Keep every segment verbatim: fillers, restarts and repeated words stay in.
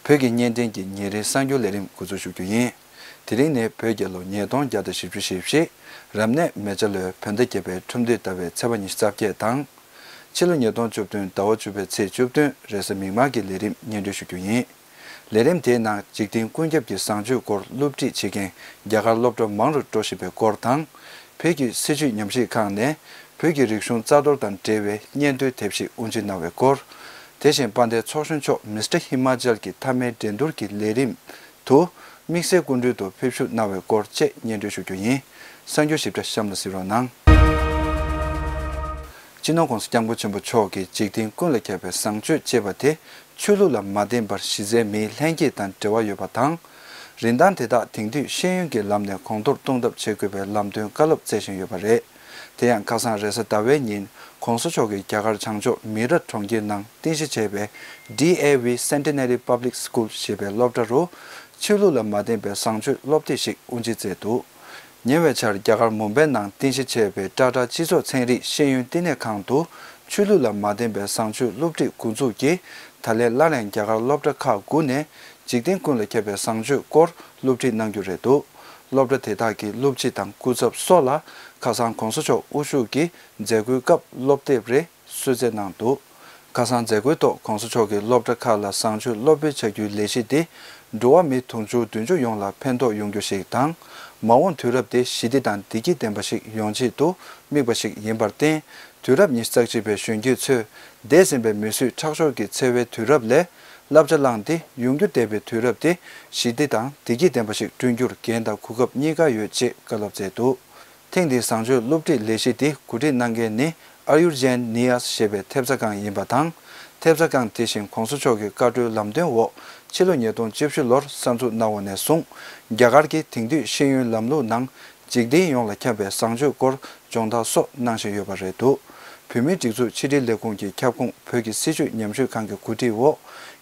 བོད་ཀྱི་བརྙན་འཕྲིན་གྱི་ཉིན་རེའི་གསར་འགྱུར་ལས་རིམ་འགོ་འཛུགས་ཞུ་རྒྱུ་ཡིན། དེ་རིང་ནི་བོད་རྒྱལ་ལོ་ཉིས་སྟོང་བརྒྱ་དང་བཞི་བཅུ་ཞེ་བཞི། རབ་གནས་མེ་བྱ་ལོའི་བོད་ཟླ་བརྒྱད་པའི་ཁྲུམས་སྟོད་ཟླ་བའི་ཚེས་པ་ཉི་ཤུ་རྩ་བརྒྱད་དང་། ཕྱི་ལོ་ཉིས་སྟོང་བཅུ་བདུན་ཟླ་བ་བཅུ་པའི་ཚེས་བཅུ་བདུན་རེས་གཟའ་མིག་དམར་གྱི་ལས་རིམ་སྙན་སྒྲོན་ཞུ་རྒྱུ་ཡིན། ལས་རིམ་དེའི་ནང་འཇིག་རྟེན་ཀུན་ཁྱབ་ཀྱི་བཟང་སྤྱོད་སྐོར་སློབ་ཁྲིད་བྱེད་མཁན་རྒྱ་གར་སློབ་གྲྭ་མང་རུ་འགྲོ་བཞིན་པའི་སྐོར་དང་། བོད་ཀྱི་སྲིད་བྱུས་ཉམས་ཞིབ་ཁང་ནས་བོད་ཀྱི་རིག་གཞུང་རྩ་གཏོར་དང་འབྲེལ་བའི་སྙན་ཐོའི་དེབ་ཞིག་དབུ་འབྱེད་གནང་བའི་སྐོར། དེ་བཞིན་དཔལ་ལྡན་ཚོགས་གཞོན་མཆོག་མི་སི་ཊར་ཧི་མ་ཅལ་གྱི་མཐའ་མའི་འགྲན་བསྡུར་གྱི་ལས་རིམ་དུ་དམིགས་བསལ་སྐུ་མགྲོན་དུ་ཕེབས་ཞུགས་གནང་བའི་སྐོར་བཅས་སྙན་སྒྲོན་ཞུ་རྒྱུ་ཡིན། གསར་འགྱུར་ཞིབ་ཕྲ་གཤམ་ལ་གཟིགས་རོགས་གནང་། སྤྱི་ནོར་༸གོང་ས་༸སྐྱབས་མགོན་ཆེན་པོ་མཆོག་གིས་འཇིག་རྟེན་ཀུན་ལ་ཁྱབ་པའི་བཟང་སྤྱོད་ཅེས་པ་དེ་ཆོས་ལུགས་ལ་མ་བརྟེན་པར་གཞི་རྩའི་མིའི་ལྷན་སྐྱེས་དང་འབྲེལ་བ་ཡོད་པ་དང་། རིན་ཐང་དེ་དག་དེང་དུས་ཤེས་ཡོན་གྱི་ལམ་ནས་གོང་མཐོར་གཏོང་ཐབས་བྱེད་དགོས་པའི་ལམ་སྟོན་བཀའ་སློབ་སྩལ་བཞིན་ཡོད་པ་རེད། དེ་ཡང་ཁ་སང་རེས་གཟའ་ཟླ་བའི་ཉིན་༸གོང་ས་མཆོག་གིས་རྒྱ་གར་བྱང་ཕྱོགས་མི་ར་གྲོང་ཁྱེར་ནང་རྟེན་གཞི་བྱས་པའི་ཌི་ཨེ་ཝི་Centenary Public School ཞེས་པའི་སློབ་གྲྭ་རུ་ཆོས་ལུགས་ལ་མ་བརྟེན་པའི་བཟང་སྤྱོད་སློབ་དེབ་ཞིག་དབུ་འབྱེད་མཛད་འདུག་ཉེ་བའི་ཆར་རྒྱ་གར་མུམ་བྷེ་ནང་རྟེན་གཞི་བྱས་པའི་ཊ་ཊ་སྤྱི་ཚོགས་ཚན་རིག་ཤེས་ཡོན་བསྟི་གནས་ཁང་དུ་ཆོས་ལུགས་ལ་མ་བརྟེན་པའི་བཟང་སྤྱོད་སློབ་ཁྲིད་འགོ་འཛུགས་ཀྱིས་ད་ལན་སླར་ཡང་རྒྱ་གར་སློབ་གྲྭ་ཁག་དགུ་ནས་འཇིག་རྟེན་ཀུན་ལ་ཁྱབ་པའི་བཟང་སྤྱོད་སྐོར་སློབ་ཁྲིད་གནང་རྒྱུ་རེད་འདུག་སློབ་གྲྭ་དེ་དག་གི་སློབ་སྤྱི་དང་སྐུ་ཚབ་སོགས་ལ་ཁ་སང་༸གོང་ས་མཆོག་དབུ་བཞུགས་ཀྱིས་མཛད་སྒོའི་སྐབས་སློབ་དེབ་རེ་གསོལ་སྩལ་གནང་འདུག་ཁ་སང་མཛད་སྒོའི་ཐོག་༸གོང་ས་མཆོག་གིས་སློབ་གྲྭ་ཁག་ལ་བཟང་སྤྱོད་སློབ་དཔོན་བྱ་རྒྱུའི་ལས་གཞི་འདི་འགྲོ་བ་མི་དུང་ཕྱུར་བདུན་ཅུ་ཡོངས་ལ་ཕན་ཐོགས་ཡོང་རྒྱུ་ཞིག་དང་། མ་འོངས་དུས་རབས་འདི་ཞི་བདེ་དང་བདེ་སྐྱིད་ལྡན་པ་ཞིག་ཡོང་ཆེད་དུ་དམིགས་པ་ཞིག་ཡིན་པར་བརྟེན། དུས་རབས་ཉི་ཤུ་རྩ་གཅིག་པའི་གཞོན་སྐྱེས་ཚོས་འདས་ཟིན་པའི་མི་གསོད་ཁྲག་སྦྱོར་གྱི་འཚེ་བའི་དུས་རབས་ལས་བསླབ་བྱ་བླངས་ཏེ། ཡོང་རྒྱུ་འདས་པའི་དུས་རབས་འདི་ཞི་བདེ་དང་བདེ་སྐྱིད་ལྡན་པ་ཞིག་བསྐྲུན་རྒྱུར་འགན་དང་གོ་སྐབས་གཉིས་ཀ་ཡོད་ཅེས་བཀའ་སློབ་སྩལ་འདུག་ཐེངས་འདིའི་བཟང་སྤྱོད་སློབ་ཁྲིད་ལས་གཞི་འདི་གོ་སྒྲིག་གནང་མཁན་ནི་ཨ་ཡུར་ཇན་ནི་ཡཱས་ཞེས་པའི་ཐེབས་རྩ་ཁང་ཡིན་པ་དང་། ཐེབས་རྩ་ཁང་དེ་བཞིན་༸གོང་ས་མཆོག་གི་བཀའ་འཁྲོལ་ལམ་སྟོན་འོག་ཕྱི་ལོ་ཉིས་སྟོང་བཅུ་བཞི་ལོར་གསར་འཛུགས་གནང་བ་ནས་བཟུང་རྒྱ་གར་གྱི་དེང་དུས་ཤེས་ཡོན་ལམ་ལུགས་ནང་འཇིག་རྟེན་ཡོངས་ལ་ཁྱབ་པའི་བཟང་སྤྱོད་སྐོར་སྦྱོང་བརྡར་སོགས་གནང་བཞིན་ཡོད་པ་རེད་འདུག་བོད་མིའི་སྒྲིག་འཛུགས་ཕྱི་དྲིལ་ལས་ཁུངས་ཀྱི་ཁྱབ་ཁོངས་བོད་ཀྱི་སྲིད་བྱུས་ཉམས་ཞིབ་ཁང་གི་གོ་སྒྲིག་འོག་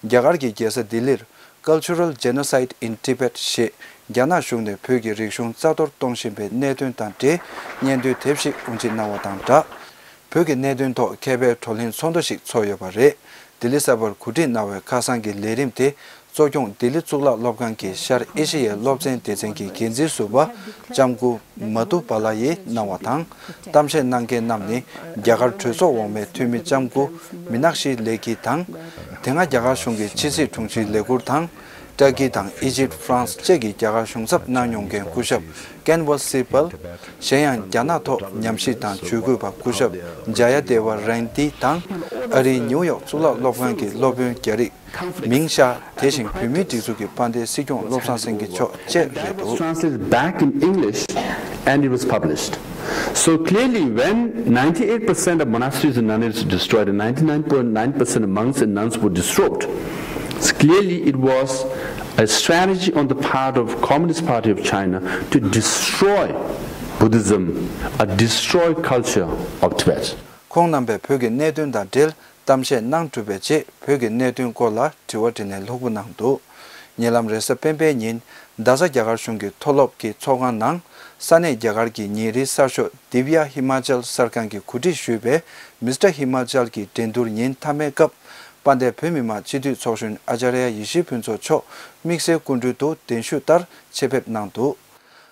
རྒྱ་གར་གྱི་རྒྱལ་ས་ལྡི་ལིར། Cultural Genocide in Tibet ཞེས་རྒྱ་ནག་གཞུང་ནས་བོད་ཀྱི་རིག་གཞུང་རྩ་གཏོར་གཏོང་བཞིན་པའི་གནད་དོན་དང་འབྲེལ་སྙན་ཐོའི་དེབ་ཞིག་དབུ་འབྱེད་གནང་བ་དང་སྦྲགས། བོད་ཀྱི་གནད་དོན་ཐོག་མཁས་པའི་བགྲོ་གླེང་ཚོགས་འདུ་ཞིག་ཚོགས་ཡོད་པ་རེད། ལྡི་ལི་གསར་པར་གོ་སྒྲིག་གནང་བའི་ཁ་སང་གི་ལས་རིམ་དེ་གཙོ་སྐྱོང་ལྡི་ལི་གཙུག་ལག་སློབ་ཁང་གི་ཤར་ཨེ་ཤེ་ཡའི་སློབ་ཚན་སྡེ་ཚན་གྱི་འགན་འཛིན་ཟུར་པ་ལྕམ་སྐུ་མ་དྷུ་བ་ལ་ཡིས་གནང་བ་དང་། གཏམ་བཤད་གནང་མཁན་རྣམས་ནི་རྒྱ་གར་གྲོས་ཚོགས་འོག་མའི་འཐུས་མི་ལྕམ་སྐུ་མི་ནག་ཤི་ལེ་ཁི་དང་། དེ་སྔ་རྒྱ་གར་གཞུང་གི་ཕྱི་སྲིད་དྲུང་ཆེའི་ལས་ཁུར་དང་། ཏྲ་ཀི་དང་ཨི་ཇིབ། ཧྥ་རན་སི་བཅས་ཀྱི་རྒྱ་གར་གཞུང་ཚབ་གནང་མྱོང་མཁན་སྐུ་ཞབས་ཀེན་ཝལ་སི་པལ། གཞན་ཡང་རྒྱ་ནག་ཐོག་ཉམས་ཞིབ་དང་ཇུས་འགོད་པ་སྐུ་ཞབས་ཇ་ཡ་དེ་བ་རན་ཏི་དང་། ཨ་རིའི་ནིའུ་ཡོག་གཙུག་ལག་སློབ་ཁང་གི་སློབ་དཔོན་རྒྱ་རིགས་མིང་ཤ། དེ་བཞིན་བོད་མིའི་སྒྲིག་འཛུགས་ཀྱི་དཔལ་ལྡན་སྲིད་སྐྱོང་བློ་བཟང་སེང་གེ་མཆོག་བཅས་རེད་འདུག Translated back in English and it was published. So clearly, when ninety-eight percent of monasteries and nunneries were destroyed and ninety-nine point nine percent of monks and nuns were disrobed, so clearly it was a strategy on the part of Communist Party of China to destroy Buddhism, uh, destroy culture of Tibet. ཁོང་རྣམ་པས་བོད་ཀྱི་གནད་དོན་དང་འབྲེལ་གཏམ་བཤད་གནང་གྲུབ་པའི་རྗེས། བོད་ཀྱི་གནད་དོན་སྐོར་ལ་དྲི་བ་དྲིས་ལན་ལྷུག་པོ་གནང་འདུག་ཉེ་ལམ་རེས་གཟའ་སྤེན་པའི་ཉིན་རྡ་ས་རྒྱ་གར་གཞུང་གི་མཐོ་སློབ་ཀྱི་ཚོགས་ཁང་ནང་ས་གནས་རྒྱ་གར་གྱི་ཉིན་རེའི་གསར་ཤོག་Divya Himachal གསར་ཁང་གིས་གོ་སྒྲིག་ཞུས་པའི་མི་སི་ཊར་ཧི་མ་ཅལ་གྱི་འགྲན་བསྡུར་ཉིན་མཐའ་མའི་སྐབས། དཔལ་ལྡན་བོད་མི་མང་སྤྱི་འཐུས་ཚོགས་གཞོན་ཨ་ཅཱརྱ་ཡེ་ཤེས་ཕུན་ཚོགས་མཆོག་དམིགས་བསལ་སྐུ་མགྲོན་དུ་གདན་ཞུ་ལྟར་ཆེད་ཕེབས་གནང་འདུག་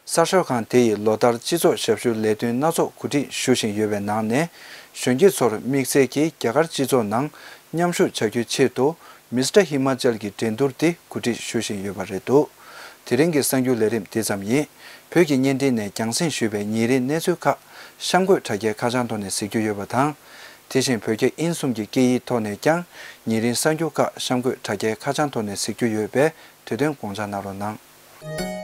གསར་ཤོག་ཁང་དེ་ཡིས་ལོ་ལྟར་སྤྱི་ཚོགས་ཞབས་ཞུའི་ལས་དོན་སྣ་ཚོགས་གོ་སྒྲིག་ཞུ་བཞིན་ཡོད་པའི་ནང་ནས། གཞོན་སྐྱེས་ཚོར་དམིགས་བསལ་གྱིས་རྒྱ་གར་སྤྱི་ཚོགས་ནང་མཉམ་ཞུགས་བྱ་རྒྱུའི་ཆེད་དུ། མི་སི་ཊར་ཧི་མ་ཅལ་གྱི་འགྲན་བསྡུར་འདི་གོ་སྒྲིག་ཞུ་བཞིན་ཡོད་པ་རེད་འདུག་དེ་རིང་གི་གསར་འགྱུར་ལས་རིམ་འདི་ཙམ་ཡིན། བོད་ཀྱི་བརྙན་འཕྲིན་ནས་རྒྱང་སྲིང་ཞུས་པའི་ཉིན་རེའི་གནས་ཚུལ་ཁག་གཤམ་འཁོད་དྲ་རྒྱའི་ཁ་བྱང་ཐོག་ནས་གཟིགས་རྒྱུ་ཡོད་པ་དང་། དེ་བཞིན་བོད་རྒྱ་དབྱིན་གསུམ་གྱི་སྐད་ཡིག་ཐོག་ནས་ཀྱང་ཉིན་རེའི་གསར་འགྱུར་ཁག་གཤམ་འཁོད་དྲ་རྒྱའི་ཁ་བྱང་ཐོག་ནས་གཟིགས་རྒྱུ་ཡོད་པས། དེ་དོན་དགོངས་འཇགས་གནང་རོགས་གནང་།